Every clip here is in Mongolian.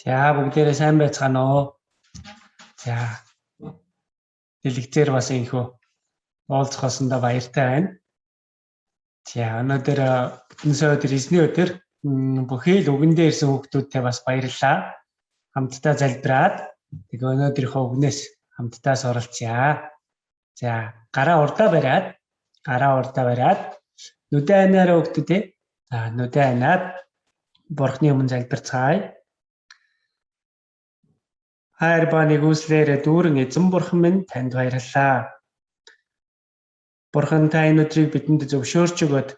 За, бүгдээрээ сайн байцгаана уу? За, дэлгэцээр бас инхүү уулзах болсондоо баяртай байна. За, өнөөдөр бүтэн өдөр, эзний өдөр, бүхий л үгэндээ ирсэн хүүхдүүдтэй бас баярлалаа. Хамтдаа залбираад, тэгээ өнөөдрийнхөө үгнээс хамтдаа суралцъя. За, гараа урдаа бариад, гараа урдаа бариад нүдээ анаараа, хүүхдүүдээ. За, нүдээ анаад Бурхны өмнө залбирцгаая. Хайр ба нигүүслээр дүүрэн эзэн Бурхан минь, танд баярлалаа. Бурхан, та энэ өдрийг бидэнд зөвшөөрч өгөөд,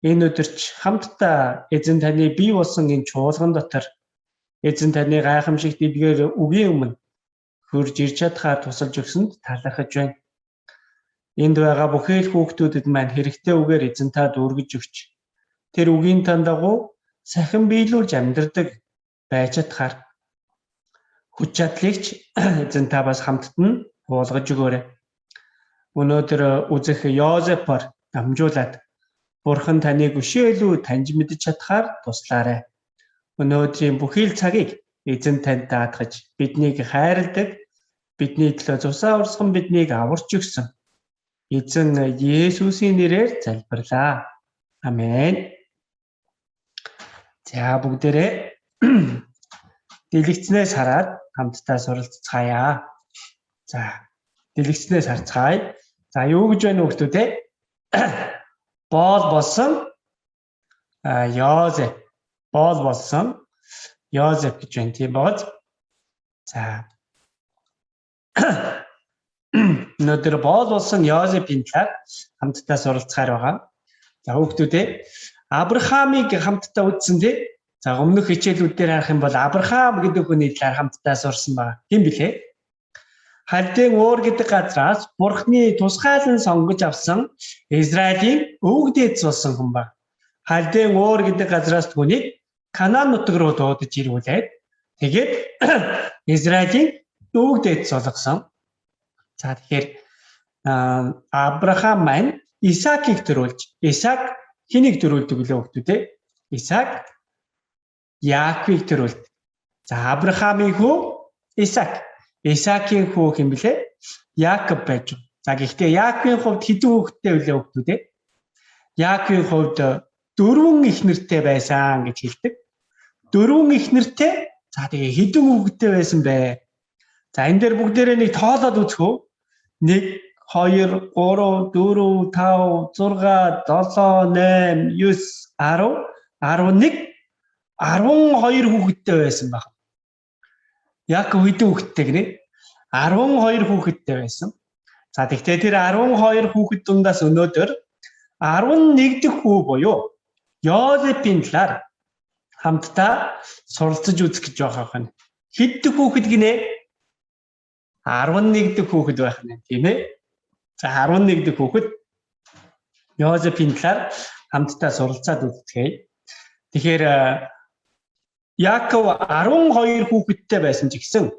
энэ өдөрч хамтдаа эзэн таны бий болсон энэ чуулган дотор эзэн таны гайхамшигт эдгээр үгийн өмнө хурж ирж чадахаар тусалж өгсөнд талархаж байна. Энд байгаа бүхий л хүүхдүүдэд маань хэрэгтэй үгээр эзэн та дүүргэж өгч, тэр үгийн тань дагуу сахин биелүүлж амьдардаг байж чадахаар хүч чадлыг ч эзэн та бас хамтд нь буулгаж өгөөрэй. Өнөөдөр үзэх Йозефоор дамжуулаад Бурхан таныг өшөө илүү таньж мэдэж чадахаар туслаарай. Өнөөдрийн бүхий л цагийг эзэн танд даатгаж, биднийг хайрладаг, бидний төлөө цусаа урсган биднийг аварч өгсөн эзэн Есүсийн нэрээр залбирлаа. Амен. За, бүгдээрээ дэлгэцнээс хараад хамтдаа суралцгаая. За, дэлгэцнээс харцгаая. За, юу гэж байна, хүүхдүүд ээ? Боол болсон Йозеф. Боол болсон Йозеф гэж байна, тийм бооз. За, өнөөдөр боол болсон Йозефийн талаар хамтдаа суралцахаар байгаа. За, хүүхдүүдээ, Авраамыг хамтдаа үзсэн, тий? За, өмнөх хичээлүүд дээр харах юм бол Авраам гэдэг хүний талаар хамтдаа сурсан байгаа. Хэн билээ? Халдын Уур гэдэг газраас Бурхны тусгайлан сонгож авсан Израилийн өвөг дээдс болсон хүн баг. Халдын Уур гэдэг газраас түүнийг Канаан нутаг руу дуудаж ирүүлээд, тэгээд Израилийн өвөг дээдс болгосон. За, тэгэхээр Авраам маань Исаакийг төрүүлж, Исаак хэнийг төрүүлдэг билээ, хүүхдүүд ээ? Исаак Яаковыг төрүүлдэг. За, Авраамийн хүү Исаак. Исаакийн хүү хэн билээ? Яаков байж. За, гэхдээ Яаковын хувьд хэдэн хүүхэдтэй билээ, хүүхдүүд ээ? Яаковын хувьд дөрвөн эхнэртэй байсан гэж хэлдэг. Дөрвөн эхнэртэй. За, тэгээ хэдэн хүүхэдтэй байсан бэ? За, энэ дээр бүгдээрээ нэг тоолоод үзэх үү? 1 2 3 4 5 6 7 8 9 10 11 12 хүүхэдтэй байсан баг. Яаков хэдэн хүүхэдтэй гинэ? 12 хүүхэдтэй байсан. За, тэгтээ тэр 12 хүүхэд дундаас өнөөдөр 11 дэх хүү буюу Йозефийн талаар хамтдаа суралцаж үзэх гэж байгаа юм. Хэд дэх хүүхэд гинэ? 11 дэх хүүхэд байх нь, тийм ээ. За, 11 дэх хүүхэд Йозефийн талаар хамтдаа суралцаад үзцгээе. Тэгэхээр Яаков 12 хүүхэдтэй байсан ч гэсэн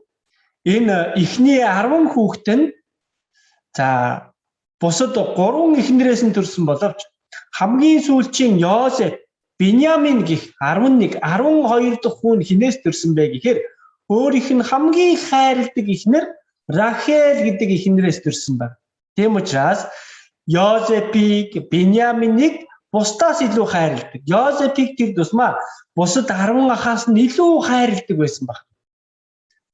энэ эхний 10 хүүхэд нь, за, бусад 3 эхнэрээс нь төрсэн боловч хамгийн сүүлчийн Йосеф, Биньямин гэх 11 12 дахь хүн хэнээс төрсэн бэ гэхээр өөрийнх нь хамгийн хайрладаг эхнэр Рахел гэдэг эхнэрээс төрсэн байна. Тийм учраас Йозефийг, Биньяминыг бусдаас илүү хайрладаг. Йозефийг тэр тусмаа бусад 10 ахаас нь илүү хайрладаг байсан баг.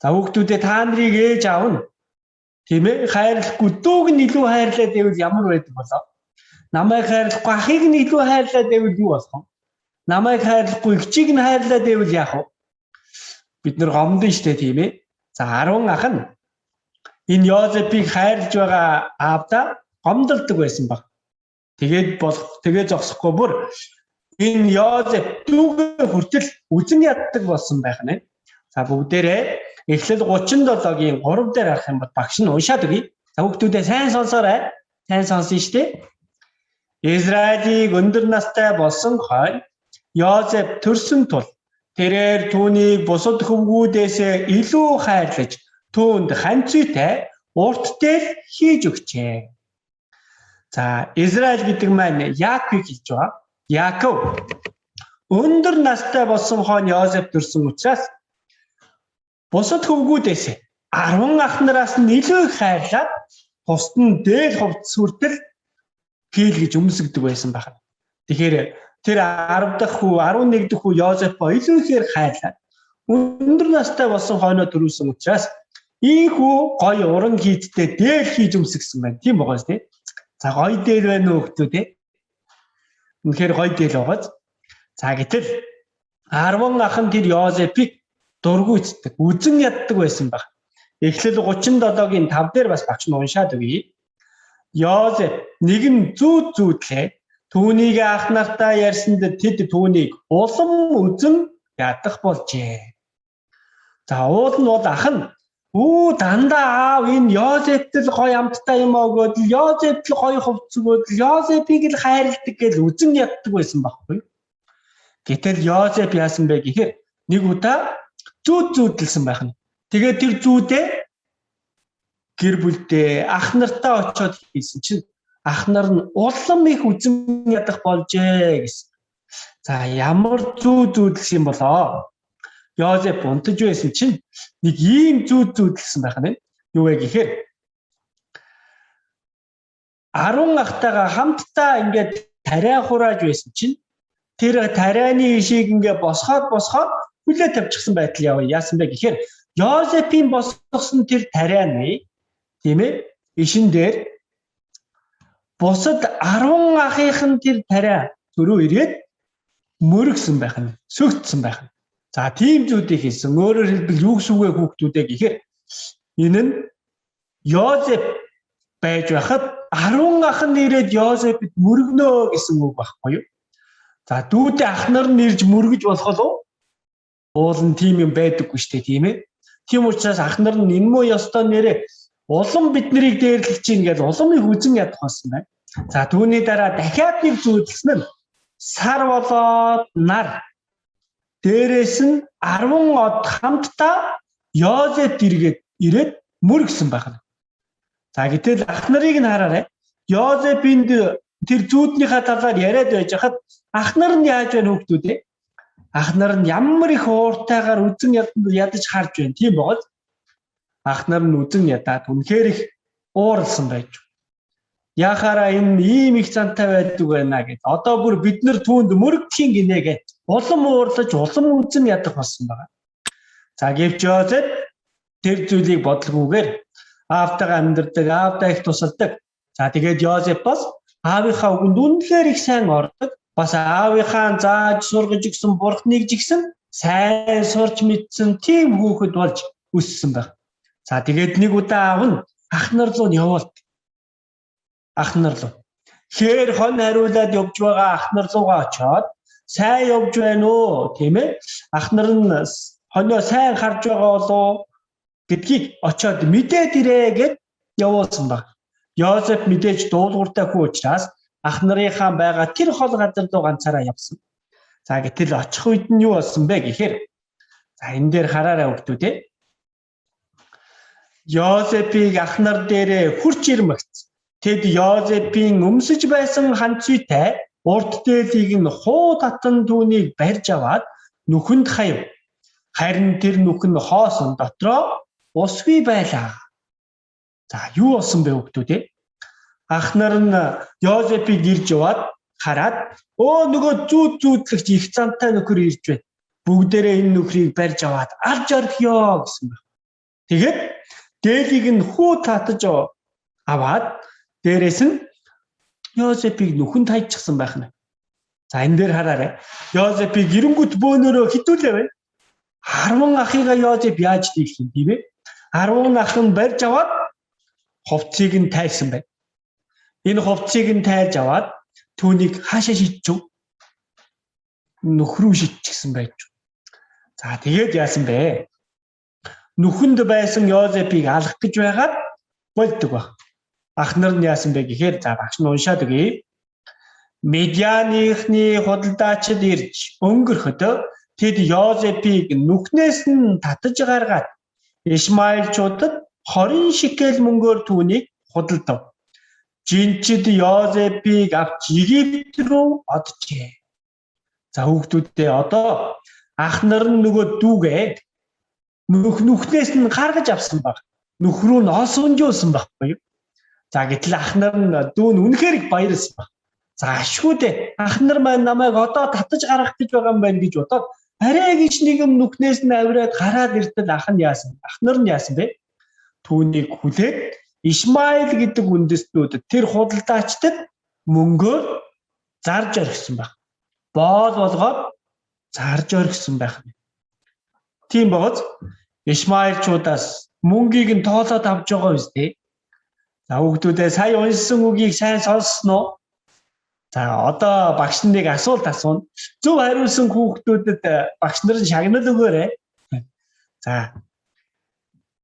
За, хүүхдүүдээ, та нарыг ээж аав нь, тийм ээ, хайрлахгүй дүүг нь илүү хайрлаад байвал ямар байдаг болоо? Намайг хайрлахгүй ахыг нь илүү хайрлаад байвал юу болох вэ? Намайг хайрлахгүй эгчийг нь хайрлаад байвал яах вэ? Бид нар гомдсон штэ, тийм ээ. За, 10 ах нь энэ Йозефийг хайрлаж байгаа аавдаа гомдолдог байсан баг. Тэгээд болох тэгээ зогсохгүй бүр энэ Йозеф дүүгээ хүртэл үзэн яддаг болсон байх нь. За, бүгдээрээ Эхлэл 37-гийн 3 дээр харах юм бол багш нь уншаад өгье. За, хүүхдүүдээ, сайн сонсоорой. Сайн сонсон шүү дээ. Израилийг өндөр настай болсон хойно Йозеф төрсөн тул тэрээр түүнийг бусад хөвгүүдээс илүү хайрлаж, түүнд ханцүйтай урт тэл хийж өгчээ. За, Израиль гэдэг маань Яаковыг хэлж байгаа. Яаков өндөр настай болсон хойно Йозеф төрсөн учраас Бусад хөвгүүдээс 10 ах нараас нь илүү их хайрлаад тусад нь дээл хувцас хүртэл хийл гэж өмсгдөг байсан байна. Тэгэхээр тэр 10 дахь хүү, 11 дахь хүү Йозефо илүү ихээр хайрлаад өндөр настай болсон хойноо төрүүлсэн учраас ийхүү гоё уран хийдтэй дээл хийж өмсгсөн байна. Тийм байгаас тий. За, гоё дээл байна уу, хүмүүс тий? Үнэхээр гоё дээл байгааз. За, гэтэл 10 ах нь тэр Йозефийг дургүйцдэг, үзен яддаг байсан баг. Эхлэл 37-гийн 5 дээр бас багш нь уншаад өгье. Йозеф нэгэн зүүд зүүдлээ. Түүнийг ах нартаа ярьсанд тэд түүнийг улам үзен ядах болжээ. За, уул нь бол ах нь үү дандаа аав энэ Йозефт л гоё амттай юм өгөөд л, Йозефт л гоё хувцас өгөөд л, Йозефийг л хайрладаг гэж үзен яддаг байсан байхгүй. Гэтэл Йозеф яасан бэ гэхээр нэг удаа зүүд зүүдэлсэн байх нь. Тэгээд тэр зүүдээ гэр бүлдээ, ах нартаа очиод хийсэн чинь ах нар нь улам их үзен ядах болжээ гэсэн. За, ямар зүүд зүүдэлсэн юм болоо? Йозеф унтаж байсан чинь нэг ийм зүүд зүүдэлсэн байх нь. Юу вэ гэхээр 10 ахтайгаа хамтдаа ингээд тариа хурааж байсан чинь тэр тарианы ишийг ингээд босгоод босгоод хүлээ тавьчихсан байдал яваа. Яасан бэ гэхээр Йозефийн босгосон тэр тарианы, тийм ээ, ишин дээр бусад 10 ахынх нь тэр тариа зөрүү ирээд мөргсөн байх нь, сөгдсөн байх нь. За, тийм зүйлийг хийсэн. Өөрөөр хэлбэл юу гэсэн үг вэ, хүүхдүүдээ гэхээр энэ нь Йозеф байж байхад 10 ах нь ирээд Йозефэд мөргөнөө гэсэн үг байхгүй юу? За, дүүдээ ах нар нь ирж мөргөж болох уу? Уул нь тийм юм байдаггүй шүү дээ, тийм ээ. Тийм учраас ах нар нь энэ муу ёстой нэрээ улам бид нарыг дээрлэх чинь гэж улам их үзен ядах болсон байна. За, түүний дараа дахиад нэг зүйлсэн нь сар болоод нар дээрээс нь 10 од хамтдаа Йозеф эргээд ирээд мөргсөн байна. За, гэтэл ах нарыг нь хараарай. Йозеф энд тэр зүүднийхээ талаар яриад байж хахад ах нар нь яаж байна, хүүхдүүд ээ? Ах нар нь ямар их ууртайгаар үзен ядаж харж байна. Тийм богоз. Ах нар нь үзен ядаад үнэхээр их ууралсан байж. Яхаараа энэ ийм их зантай байдаг байна гэд. Одоо бүр бид нар түүнд мөрөгдөхийн гинэ гэд улам уурлаж, улам үзен ядах болсон байгаа. За, гэвч Йозеф тэр зүйлийг бодлогүйгээр аавтайгаа амьдардаг, аавдаа их тусалдаг. За, тэгээд Йозеф бас аавынхаа үгэнд үнэхээр их сайн ордог. Бас аавынхаа зааж сургаж өгсөн бурхныг жигсэн сайн сурч мэдсэн тийм хүүхэд болж өссөн баг. За, тэгээд нэг удаа аав нь ах нар руу явуулт. Ах нар руу. Хээр хон хариулаад явж байгаа ах нар руугаа очиод сайн явж байна уу, тийм ээ? Ах нар нь хонио сайн харж байгаа болов гэдгийг очиод мэдээд ирээ гэд явуулсан баг. Йозеф мэдээж дуулууртай хүү учраас ах нарынхаа байгаа тэр хол газар руу ганцаараа явсан. За, гэтэл очих үед нь юу болсон бэ гэхээр, за, энэ дээр хараарай, хүүхдүүд ээ. Йозефийг ах нар дээрээ хурц ирмэгц. Тэд Йозефийн өмсөж байсан ханцүйтэй урт дээлийг нь хуу татан түүнийг барьж аваад нүхэнд хаяв. Харин тэр нүх нь хоосон, дотроо усгүй байлаа. За, юу болсон бэ, хүүхдүүд ээ? Ах нар нь Йозефийг ирж яваад хараад өө нөгөө зүүд зүүдлэгч их зантай нөхөр ирж байна. Бүгдээрээ энэ нөхрийг барьж аваад алж орхиё гэсэн баг. Тэгээд дээлийг нь хүү татаж аваад дээрээс нь Йозефийг нүхэнд хайчихсан байх нь. За, энэ дээр хараарай. Йозефийг эренгүүт бөөнөрөө хитүүлээ байна. 10 ахыгаа Йозеф яаж дийлэх юм, тийм ээ? 10 ах нь барьж аваад хувцсыг нь тайлсан байна. Энэ хувцсыг нь тайлж аваад түүнийг хаашаа шидчихв? Нүх рүү шидчихсэн байж. За, тэгээд яасан бэ? Нүхэнд байсан Йозефийг алах гэж байгаад болдог баг. Ах нар нь яасан бэ гэхээр, за, багш нь уншаад өгье. Медианыхны худалдаачид ирж өнгөрөхөд тэд Йозефийг нүхнээс нь татаж гаргаад Ишмаилчуудад 20 шикел мөнгөөр түүнийг худалдав. Жинчид Йозефийг авч Египт рүү оджээ. За, хүүхдүүдээ, одоо ах нар нь нөгөө дүүгээ Нүхнээс нь гаргаж авсан баг. Нүх рүү нь олсонжуулсан байхгүй юу? За гэтэл ах нар нь дүү нь үнэхээр их баярлсан баг. За ашгүй дээ. Ах нар маань намайг одоо татаж гаргах гэж байгаа юм байна гэж бодоод арай гэж нэг юм нүхнээс нь авираад гараад иртэл ах нь яасан? Ах нар нь яасан бэ? Түүнийг хүлээд Ишмаил гэдэг үндэстнүүд тэр худалдаачдад мөнгөөр зарж орхисон баг. Боол болгоод зарж орхисон байх нь. Тийм бооз Ишмаилчуудаас мөнгийг нь тоолоод авч байгаа үстэй. За хүүхдүүдээ сая уншсан үгийг сайн сонссноо? За одоо багш нарыг асуулт асууна. Зөв хариулсан хүүхдүүдэд багш нар нь шагнал өгөөрэй. За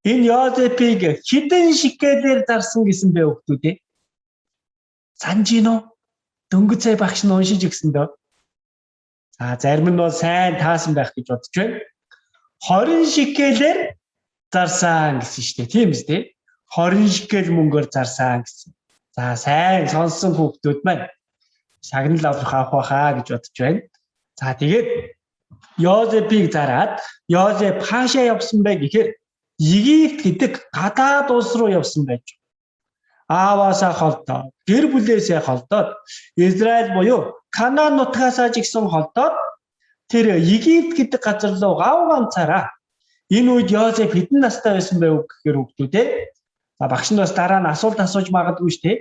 энэ Йозефийг хэдэн шикелээр зарсан гэсэн бэ хүүхдүүдээ? Санаж гин үү? Дөнгөж сая багш нь уншиж өгсөн дөө. За зарим нь бол сайн таасан байх гэж бодож байна. 20 шикелээр зарсан гэсэн шүү дээ. Тийм биз дээ? 20 шикел мөнгөөр зарсан гэсэн. За сайн сонссон хүүхдүүд маань шагнал авах байхаа гэж бодож байна. За тэгээд Йозефийг зараад Йозеф хаашаа явсан бэ гэхээр Египт гэдэг гадаад улс руу явсан байж. Ааваасаа холдоод, гэр бүлээсээ холдоод, Израиль буюу Канаан нутгаасаа ч гэсэн холдоод тэр Египт гэдэг газар руу гав ганцаараа. Энэ үед Йозеф хэдэн настай байсан бэ гэхээр хүүхдүүдээ. За багш нь бас дараа нь асуулт асууж магадгүй шүү дээ.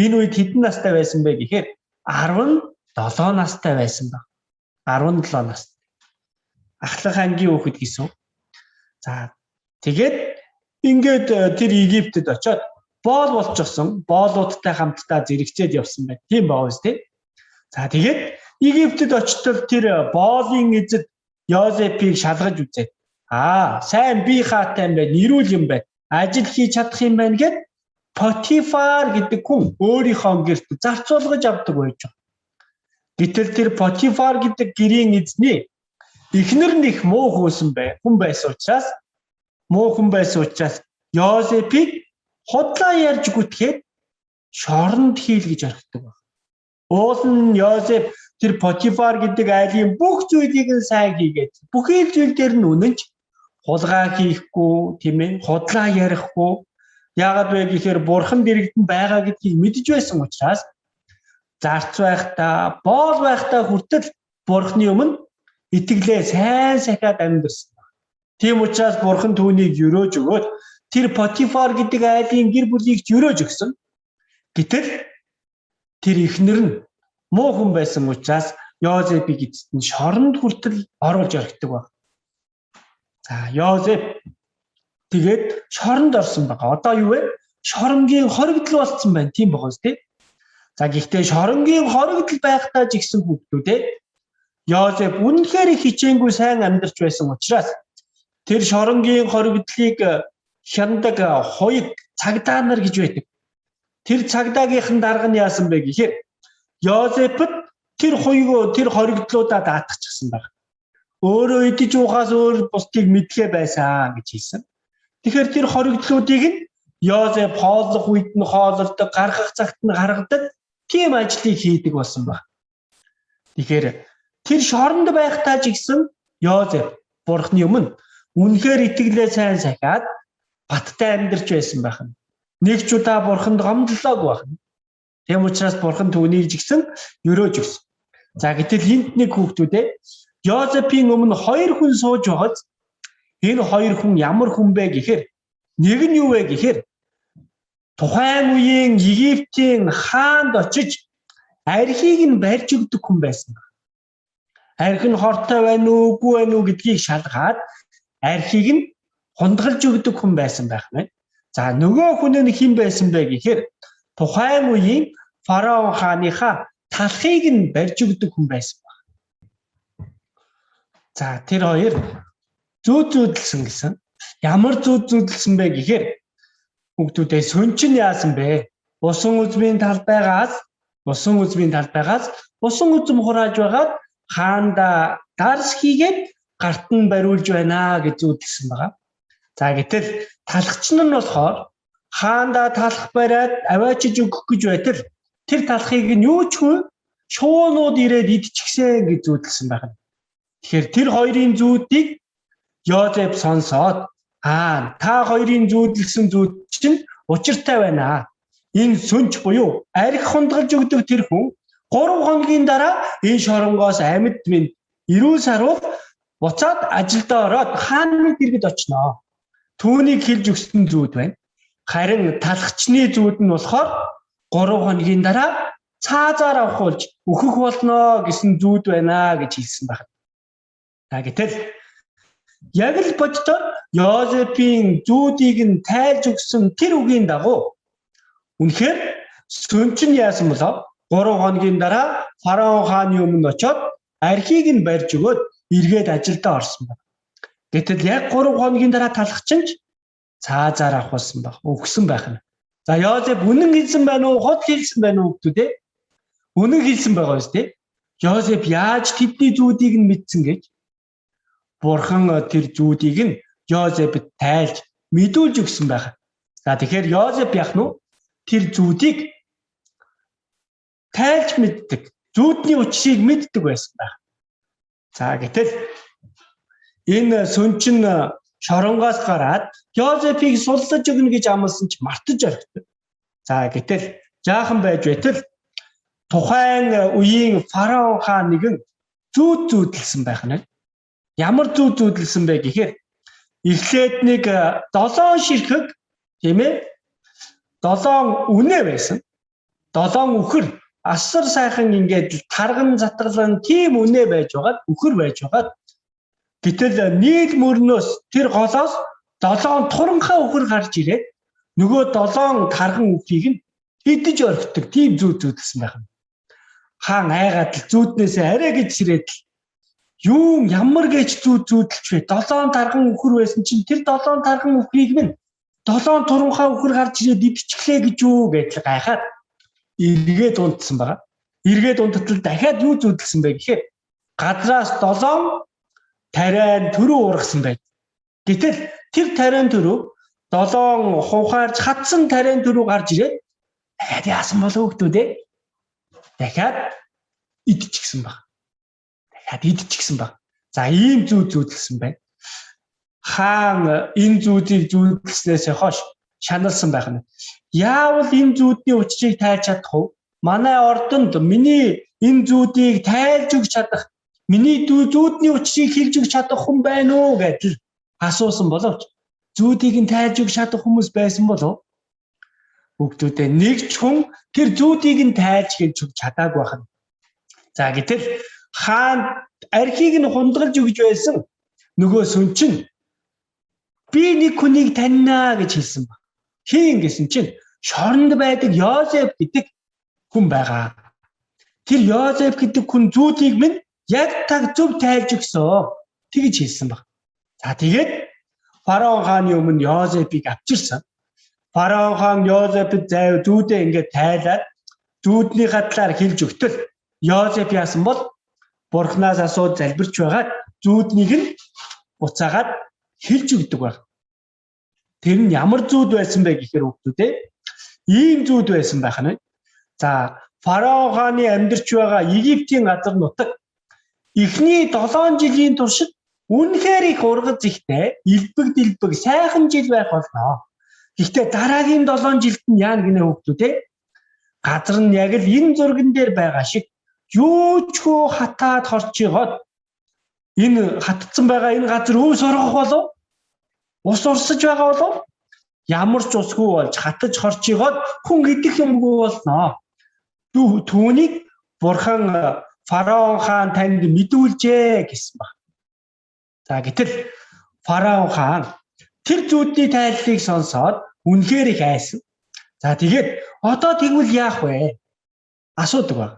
Энэ үед хэдэн настай байсан бэ гэхээр 17 настай байсан баг. 17 настай. Ахлах ангийн хүүхэд гэсэн. За тэгээд ингээд тэр Египтэд очиод боол болчихсон. Боолуудтай хамтдаа зэрэгцээд явсан байна. Тийм баа үст тий. За тэгээд Египтэд очтол тэр боолын эзэд Йозефийг шалгаж үзээд аа сайн бие хаатай юм байна, эрүүл юм байна, ажил хийж чадах юм байна гэд Потифар гэдэг хүн өөрийнхөө гэрт зарцуулгаж авдаг байж байгаа. Гэтэл тэр Потифар гэдэг гэрийн эзний эхнэр нь их муу хөөсөн бай. Хүн байсан учраас Йозефийг худлаа ярьж гүтгэхэд шоронд хийл гэж орхидог баг. Уул нь Йозеф тэр Потифар гэдэг айлын бүх зүйлийг нь сайн хийгээд бүхий л зүйл дээр нь үнэнч хулгай хийхгүй, тийм ээ, худлаа ярихгүй. Яагаад вэ гэхээр бурхан дэрэгдэн байгаа гэдгийг мэдж байсан учраас зарц байхдаа, боол байхдаа хүртэл бурханы өмнө итгэлээ сайн сахиад амьдэрсэн. Тийм учраас бурхан түүнийг өрөөж өгөөд тэр Потифар гэдэг айлын гэр бүлийг ч өрөөж өгсөн. Гэтэл тэр эхнэр нь муу хүн байсан учраас Йозефийг эцэст нь шоронд хүртэл оруулж орхидог баг. За Йозеф тэгээд шоронд орсон байгаа. Одоо юу вэ? Шоронгийн хоригдол болсон байна. Тийм байгаа үстэй. За гэхдээ шоронгийн хоригдол байхдаа ч гэсэн хүүхдүүдээ Йозеф үнэхээр хичээнгүй сайн амьдарч байсан учраас тэр шоронгийн хоригдлыг хяндаг хуйг цагдаа нар гэж байдаг. Тэр цагдаагийнхан дарга нь яасан бэ гэхээр Йозефд тэр хуйг тэр хоригдлуудаа даатгачихсан баг. Өөрөө идэж уухаас өөр бусдыг мэдлээ байсан гэж хэлсэн. Тэгэхээр тэр хоригдлуудыг нь Йозеф хооллох үед нь хооллодог, гаргах цагт нь гаргадаг тийм ажлыг хийдэг болсон баг. Тэгэхээр тэр шоронд байхдаа ч гэсэн Йозеф бурхны өмнө үнэхээр итгэлээ сайн сахиад баттай амьдарч байсан байх нь. Нэг ч удаа бурханд гомдлоогүй байх нь. Тийм учраас бурхан түүнийг ч гэсэн өрөөж өгсөн. За гэтэл энд нэг хүүхдүүдээ Йозефийн өмнө хоёр хүн сууж байгааз энэ хоёр хүн ямар хүн бэ гэхээр нэг нь юу вэ гэхээр тухайн үеийн Египтийн хаанд очиж архийг нь барьж өгдөг хүн байсан. Арх нь хортой байна уу, үгүй байна уу гэдгийг шалгаад архийг нь хундгалж өгдөг хүн байсан байх нь. За нөгөө хүн нь хэн байсан бэ гэхээр тухайн үеийн фараон хааныхаа талхыг нь барьж өгдөг хүн байсан баг. За тэр хоёр зүүд зүүдэлсэн гэсэн. Ямар зүүд зүүдэлсэн бэ гэхээр хүүхдүүдээ сөнч нь яасан бэ? Усан үзмийн талбайгаас усан үзм хурааж байгаад хаанда дарс хийгээд гарт нь бариулж байна гэж зүүдэлсэн байгаа. За гэтэл талхч нь болохоор хаанда талх бариад аваачиж өгөх гэж байтал тэр талхыг нь юу ч хүн шуунууд ирээд идчихсэн гэж зүүдэлсэн байна. Тэгэхээр тэр хоёрын зүүдийг Йозеф сонсоод та хоёрын зүүдэлсэн зүүд чинь учиртай байна. Энэ сүнч буюу арх хундгалж өгдөг тэр хүн 3 хоногийн дараа энэ шоронгоос амьд минь эрүүл саруул буцаад ажилдаа ороод хааны дэргэд очноо. Түүнийг хэлж өгсөн зүүд байна. Харин талхчны зүүд нь болохоор 3 хоногийн дараа цаазаар авахулж өөхөх болно гэсэн зүүд байна гэж хэлсэн байна. За гэтэл яг л боддоор Йозефийн зүүдийг нь тайлж өгсөн тэр үгийн дагуу үнэхээр сүнч нь яасан болов? 3 хоногийн дараа фараон хааны өмнө очоод архийг нь барьж өгөөд эргээд ажилдаа орсон байна. Гэтэл яг 3 хоногийн дараа талхчин ч цаазаар авахулсан баг, өгсөн байх нь. За Йозеф үнэн хэлсэн байна уу, хот хэлсэн байна уу гэдэг үү? Үнэн хэлсэн байгаа биз дээ. Йозеф яаж тэдний зүүдийг нь мэдсэн гэж Бурхан тэр зүүдийг нь Йозефд тайлж мэдүүлж өгсөн байх. За тэгэхээр Йозеф яах нь тэр зүүдийг тайлж мэддэг, зүүдний учрыг мэддэг байсан байх. За гэтэл энэ сүнчин шоронгоос гараад Йозефийг суллаж өгнө гэж амласан ч мартаж орхидог. За гэтэл жаахан байж байтал тухайн үеийн фараон хаан нэгэн зүүд зүүдэлсэн байх нь. Ямар зүүд зүүдэлсэн бэ гэхээр эхлээд нэг 7 ширхэг, тийм ээ, 7 үнэ байсан. 7 үхэр асар сайхан ингээд тарган затгалан тийм үнэ байж байгаад үхэр байж байгаад гэтэл нийл мөрнөөс тэр голоос 7 туранхай үхэр гарч ирээд нөгөө 7 тарган үхрийг нь идэж орхидог тийм зүүд зүүдэлсэн байх нь. Хаан айгаад л зүүднээсээ арай гэж сэрээд л юм ямар гэж зүүд зүүдэлч вэ? 7 тарган үхэр байсан чинь тэр 7 тарган үхрийг минь 7 туранхай үхэр гарч ирээд идчихлээ гэж юу гэдэл гайхаад эргээд унтсан байгаа. Эргээд унттал дахиад юу зүүдэлсэн бэ гэхээр газраас 7 тариан төрөө ургасан байт. Гэтэл тэр тариан төрөө 7 хухаарч хатсан тариан төрөө гарч ирээд дахиад яасан болов хүмүүс ээ? Дахиад идчихсэн баг. Дахиад идчихсэн баг. За ийм зүүд зүүдэлсэн байна. Хаан энэ зүүдийг зүүдэлснээс хойш шаналсан байх нь. Яавал энэ зүүдний учрыг тайлж чадах вэ? Манай ордонд миний энэ зүүдийг тайлж өгч чадах, миний зүүдний учрыг хэлж өгч чадах хүн байна уу гэдэл асуусан боловч зүүдийг нь тайлж өгч чадах хүмүүс байсан болов? Хүүхдүүдээ нэг ч хүн тэр зүүдийг нь тайлж хэлж өгч чадаагүй байна. За гэтэл хаан архийг нь хундагалж өгч байсан нөгөө сүнчин би нэг хүнийг таньнаа гэж хэлсэн ба. Хийн гэсэн чинь шоронд байдаг Йозеф гэдэг хүн байгаа. Тэр Йозеф гэдэг хүн зүүдийг минь яг таг зөв тайлж өгсөн. Тэгж хэлсэн баг. За тэгээд фараон хааны өмнө Йозефийг авчирсан. Фараон хаан Йозефд зайв зүүдээ ингээд тайлаад зүүднийхээ талаар хэлж өгтөл Йозеф яасан бол Бурханаас асууж залбирч байгаад зүүднийг нь буцаагаад хэлж өгдөг баг. Тэр нь ямар зүүд байсан бэ гэхээр хүүхдүүдээ ийм зүүд байсан байх нь. За фараон хааны амьдарч байгаа Египтийн газар нутаг эхний 7 жилийн туршид үнэхээр их ургац ихтэй элбэг дэлбэг сайхан жил байх болно. Гэхдээ дараагийн 7 жилд нь яана гинэ хүүхдүүдээ газар нь яг л энэ зурган дээр байгаа шиг юу ч хөө хатаад хорчигоод энэ хатцсан байгаа энэ газар өвс оргох болов? Ус урсаж байгаа болов? Ямар ч усгүй болж хатаж хорчигоод хүн идэх юмгүй болно. Түүнийг Бурхан фараон хаан танд мэдүүлжээ гэсэн баг. За гэтэл фараон хаан тэр зүүдний тайллыг сонсоод үнэхээр их айсан. За тэгээд одоо тэгвэл яах вэ? Асуудаг баг.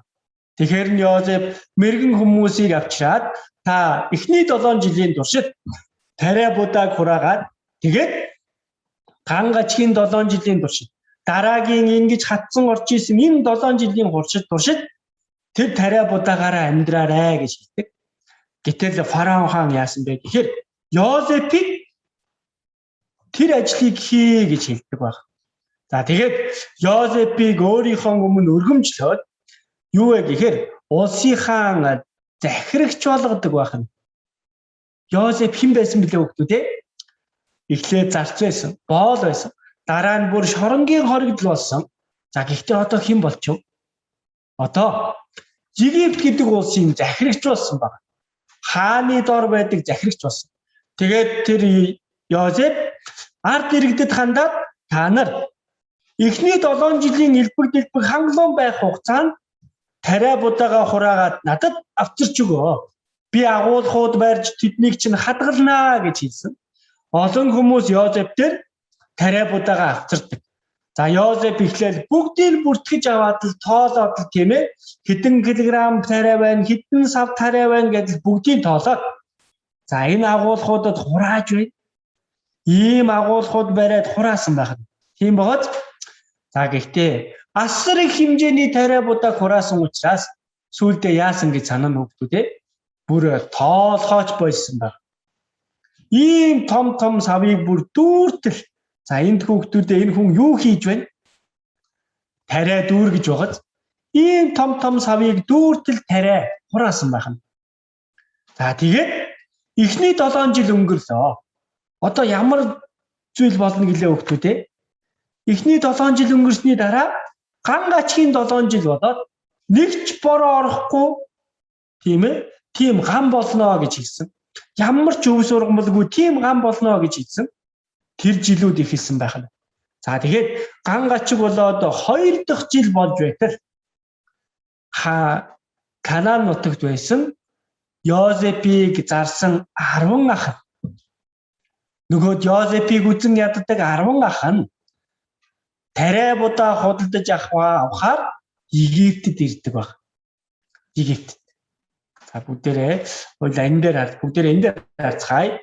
Тэгэхээр нь Йозеф мэрэгэн хүмүүсийг авчираад та эхний 7 жилийн туршид тариа будааг хураагаад тэгээд ган гачгийн 7 жилийн туршид дараагийн ингэж хатсан орж исэн энэ 7 жилийн туршид тэр тариа будаагаараа амьдраарай гэж хэлдэг. Гэтэл фараон хаан яасан бэ гэхээр Йозефийг тэр ажлыг хий гэж хэлдэг баг. За тэгээд Йозефийг өөрийнхөө өмнө өргөмжлөөд юу вэ гэхээр улсынхаа захирагч болгодог байх нь. Йозеф хэн байсан бэлээ хүүхдүүд ээ? Эхлээд зарц байсан, боол байсан. Дараа нь бүр шоронгийн хоригдол болсон. За гэхдээ одоо хэн болчихов? Одоо Египт гэдэг улсын захирагч болсон байна. Хааны дор байдаг захирагч болсон. Тэгээд тэр Йозеф ард иргэдэд хандаад та нар эхний 7 жилийн элбэг дэлбэг хангалуун байх хугацаанд тариа будаага хураагаад надад авчирч өгөө. Би агуулхууд барьж тэднийг чинь хадгалнаа гэж хэлсэн. Олон хүмүүс Йозеф дээр тариа будаага авчирдаг. За Йозеф эхлээл бүгдийг бүртгэж аваад л тоолоод л тийм хэдэн килограмм тариа байна, хэдэн сав тариа байна гэдэл бүгдийг тоолоод за энэ агуулхуудад хурааж байна. Ийм агуулхууд бариад хураасан байх нь. Тийм богоц. За гэхдээ асар их хэмжээний тариа будааг хураасан учраас сүүлдээ яасан гэж санана хүүхдүүд ээ. Бүр тоолохооч болсон баг. Ийм том том савыг бүр дүүртэл. За энд хүүхдүүдээ энэ хүн юу хийж байна? Тариа дүүргэж байгааз. Ийм том том савыг дүүртэл тариа хураасан байх нь. За тэгээд эхний 7 жил өнгөрлөө. Одоо ямар зүйл болно гэлээ хүүхдүүд ээ? Эхний 7 жил өнгөрсний дараа ган гачгийн 7 жил болоод нэг ч бороо орохгүй тийм тийм ган болно гэж хэлсэн. Ямар ч өв сургамлгүй тийм ган болно гэж хэлсэн. Тэр жилүүд эхэлсэн байх нь. За тэгээд ган гачиг болоод 2 дахь жил болж байтал Канаан нутагт байсан Йозефийг зарсан 10 ах. Нөгөөд Йозефийг үзен яддаг 10 ах нь тариа будаа худалдаж авахаар Египтэд ирдэг баг. Египтэд. За бүгдээрээ хоёул энэ дээр бүгдээрээ энэ дээр харцгаая.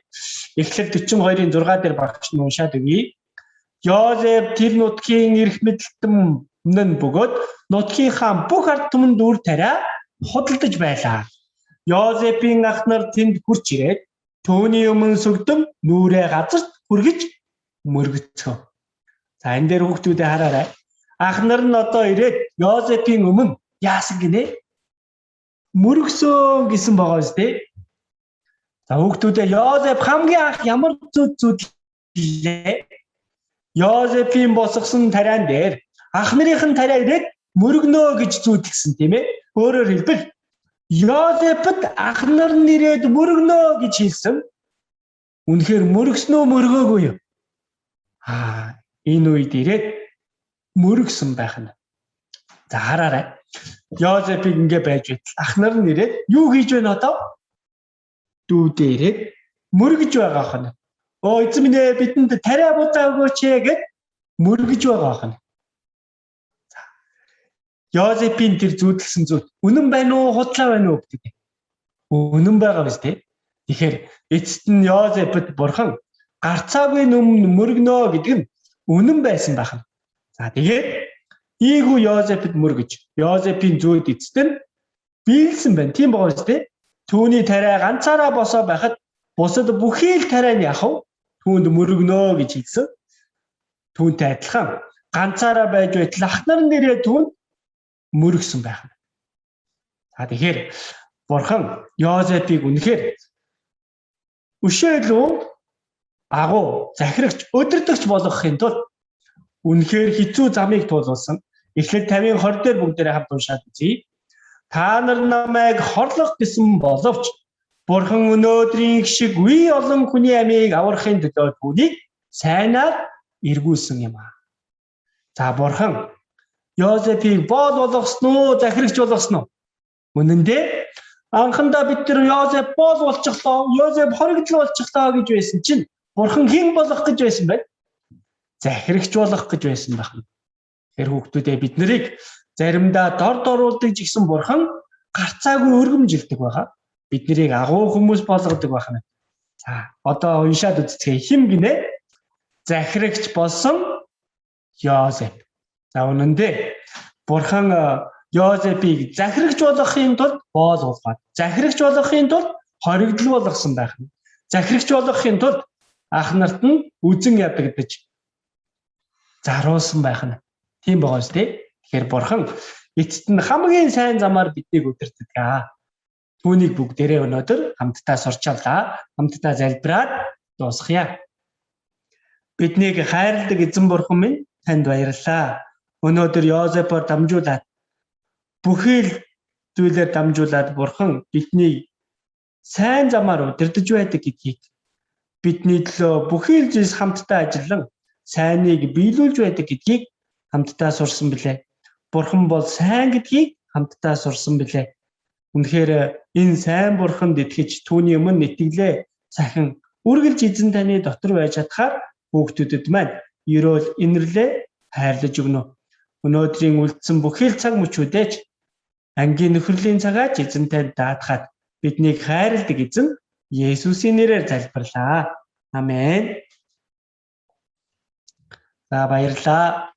Эхлэл 42-ын 6 дээр багш нь уншаад өгье. Йозеф тэр нутгийн эрх мэдэлтэн нь бөгөөд нутгийнхаа бүх ард түмэнд үр тариа худалдаж байлаа. Йозефийн ах нар тэнд хүрч ирээд түүний өмнө сүгдэн нүрээ газарт хүргэж мөргөцгөө. За энэ дээр хүүхдүүдээ хараарай. Ах нар нь одоо ирээд Йозефийн өмнө яасан гинэ? Мөргсөн гэсэн байгаа биз дээ. За хүүхдүүдээ Йозеф хамгийн анх ямар зүуд зүудлээ? Йозефийн босгосон тариан дээр ах нарын тариа ирээд мөргөнөө гэж зүүдэлсэн тийм ээ. Өөрөөр хэлбэл Йозефд ах нар нь ирээд мөргөнөө гэж хэлсэн. Үнэхээр мөргсөн үү мөргөөгүй юу? Аа энэ үед ирээд мөргсөн байх нь. За хараарай. Йозефийг ингээ байж байтал ах нар нь ирээд юу хийж байна одоо? Дүүдээ ирээд мөргөж байгаа хань. Оо эзэн минь ээ бидэнд тариа будаа өгөөч ээ гэд мөргөж байгаа хань. За. Йозефийн тэр зүүдэлсэн зүйл үнэн байна уу худлаа байна уу гэдэг. Үнэн байгаа биз дээ. Тэгэхээр эцэст нь Йозефд бурхан гарцаагүй нүм мөргөнөө гэдэг нь үнэн байсан байх нь. За тэгээд ийгүү Йозефд мөргөж Йозефийн зүйд эцэст нь биелсэн байна. Тийм байгаа биз дээ. Түүний тариа ганцаараа босоо байхад бусад бүхий л тариа нь яхав түүнд мөргөнөө гэж хэлсэн. Түүнтэй адилхан ганцаараа байж байтал ах нар нэрээ түүнд мөргсөн байх нь. За тэгэхээр бурхан Йозефийг үнэхээр өшөөлөө агуу захирагч өдөртөгч болгохын тулд үнэхээр хэцүү замыг туулуулсан. Эхлэл 50-ын 20 дээр бүгдээрээ хамт уншаад үзье. Та нар намайг хорлох гэсэн боловч Бурхан өнөөдрийн шиг үе олон хүний амийг аврахын төлөө түүнийг сайнаар эргүүлсэн юм аа. За Бурхан Йозефийг боол болгосон уу, захирагч болгосон уу? Үнэн дээр анхандаа бид нар Йозеф боол болчихлоо, Йозеф хоригдол болчихлоо гэж байсан чинь Бурхан хэн болох гэж байсан бэ? Захирагч болох гэж байсан байна. Тэр хүүхдүүдээ бид нарыг заримдаа дор доруулдаг жигсэн Бурхан гарцаагүй өргөмжилдэг байгаа. Бид нарыг агуу хүмүүс болгодог байна. За одоо уншаад үзцгээе. Хэн гинэ? Захирагч болсон Йозеф. За үнэн дээр Бурхан Йозефийг захирагч болгохын тулд боол болгоод, захирагч болгохын тулд хоригдол болгосон байх нь. Захирагч болгохын тулд ах нарт нь үзен ядагдаж заруулсан байх нь. Тийм байгаа шүү дээ. Тэгэхээр Бурхан эцэст нь хамгийн сайн замаар биднийг удирддаг. Түүнийг бүгдээрээ өнөөдөр хамтдаа сурч авлаа. Хамтдаа залбираад дуусгая. Биднийг хайрладаг эзэн бурхан минь, танд баярлалаа. Өнөөдөр Йозефоор дамжуулаад, бүхий л зүйлээр дамжуулаад бурхан биднийг сайн замаар удирдах байдаг гэдгийг, бидний төлөө бүхий л зүйлс хамтдаа ажиллан сайныг биелүүлж байдаг гэдгийг хамтдаа сурсан билээ. Бурхан бол сайн гэдгийг хамтдаа сурсан билээ. Үнэхээр энэ сайн бурханд итгэж, түүний өмнө итгэлээ сахин үргэлж эзэн таны дотор байж чадахаар хүүхдүүдэд маань ерөөл инэрлээ хайрлаж өгнө. Өнөөдрийн үлдсэн бүхий л цаг мөчүүдээ ч, ангийн нөхөрлийн цагаа ч эзэн танд даатгаад, биднийг хайрладаг эзэн Есүсийн нэрээр залбирлаа. Амен. За, баярлалаа.